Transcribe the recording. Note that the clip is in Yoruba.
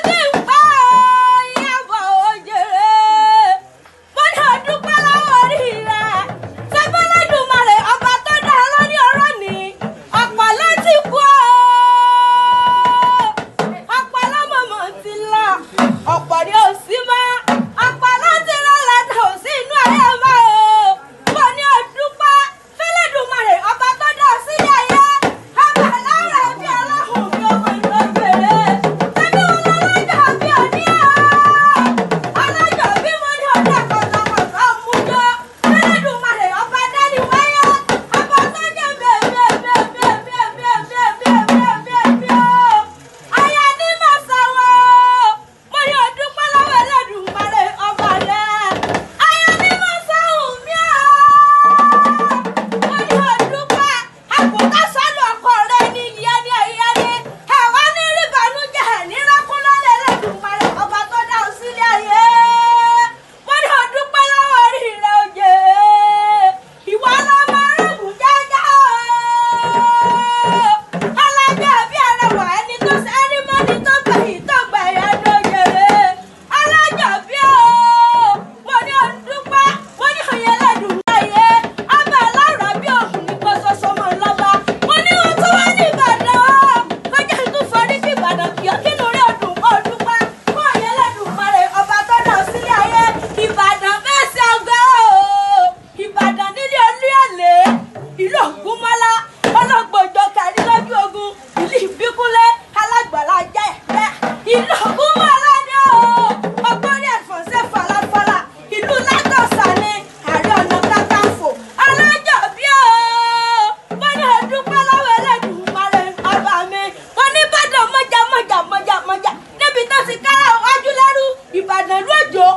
Kí n pa Ìyábọ̀ òjèrè. Mo ní ọdúpẹ́ lọ́wọ́ orí rẹ̀. Sẹ́fẹ́lẹ́dùmarè ọba tó dá lórí ọ̀rọ̀ ni. Ọ̀pọ̀ ló ti kú o. Ọ̀pọ̀ ló mọ̀mọ́ ti lọ. Ọ̀pọ̀ ni ò sí mọ́. Ọ̀pọ̀ ló ti lọ lọ́dọ̀ ò sí inú ayé mọ́ o. Mo ní ọdúpẹ́ fẹ́lẹ́dùmarè ọba tó dá sílé ayé. Ọba lára bí ọlọ́run mi ọmọ ìlú òjèrè. Ṣébí wọn lọ́lọ́jọ́ bí òní o. Alájọ bí mo ní ọjọ́ kọ̀tọ̀kọ̀tọ̀ mú jọ. Fẹ́lẹ́dùmarè ọba dání wáyé. Ọba tó jẹ́ bẹ́ẹ̀ bẹ́ẹ̀ bẹ́ẹ̀ bẹ́ẹ̀ bẹ́ẹ̀ bẹ́ẹ̀ bẹ́ẹ̀ bẹ́ẹ̀ bẹ́ẹ̀ bẹ́ẹ̀ bẹ́ẹ̀ o. Aya ní mà sọ̀wọ́. Mo ní ọdúpẹ́ lọ́wọ́ Ẹlẹ́dùmarè ọba rẹ̀. Aya ní mà sọ̀hún mi o. Mo ní ọdúpẹ́. Àgùntàn sọ́nù ọkọ rẹ̀ ní ìyẹn ní ẹ̀yẹ ní. Ẹ̀wá ní rí ìbànújẹ́ ẹ̀ ní rákúnlọ́lẹ̀ Ẹlẹ́dùmarè ọba tó dá ọ sílé ayé. Mo ní ọdúpẹ́ lọ́wọ́ orí rẹ̀ òjè. Ìwọ lọmọ arágùn jájá o. Alájọ bí arẹwà ẹni tó ṣe ẹni mọ́ni tó gbẹ̀yìn tó gbẹ̀yìn lójèrè. Alájọ bí o. Mo ní ọdúpẹ́, mo ní òye Ẹlẹ́dùmarè. Ọba alára bí òkun nìkan ṣoṣo mọ̀ lọ́ba. Mo ní ohun tó wá ní Ìbàdàn o. Kọjá ìtún forí sí Ìbàdàn kìí kínú rí ọdún ọdúpẹ́. Fún òye Ẹlẹ́dùmarè ọba tó dá ọ sílé ayé. Ìbàdàn bẹ́ẹ̀ ṣe ọgọ́ o. Ìbàdàn nílé Olúyọ̀lé. Ìlú Ògúnmọ́lá. Ọlọ́gbọ̀jọ kẹrin lójú ogun. Ìlú Ìbíkúnlé. Alágbàlá jẹ́ ẹ̀fẹ́. Ìlú Ògúnmọ́lá ni o. Ọgbọ́n ẹ̀fọ́n ṣe falafala. Ìlú Látọ̀sà ni Ààrẹ Ọ̀nà Kakanfò. Alájọ bí o. Mo ní ọdúpẹ́ lọ́wọ́ Ẹlẹ́dùmarè ọba mi. Mo ní Ìbàdàn mọ́jà mọ́jà mọ́jà mọ́jà. Níbi tó ti kára wájú lẹ́rú. Ìbàdàn lójó.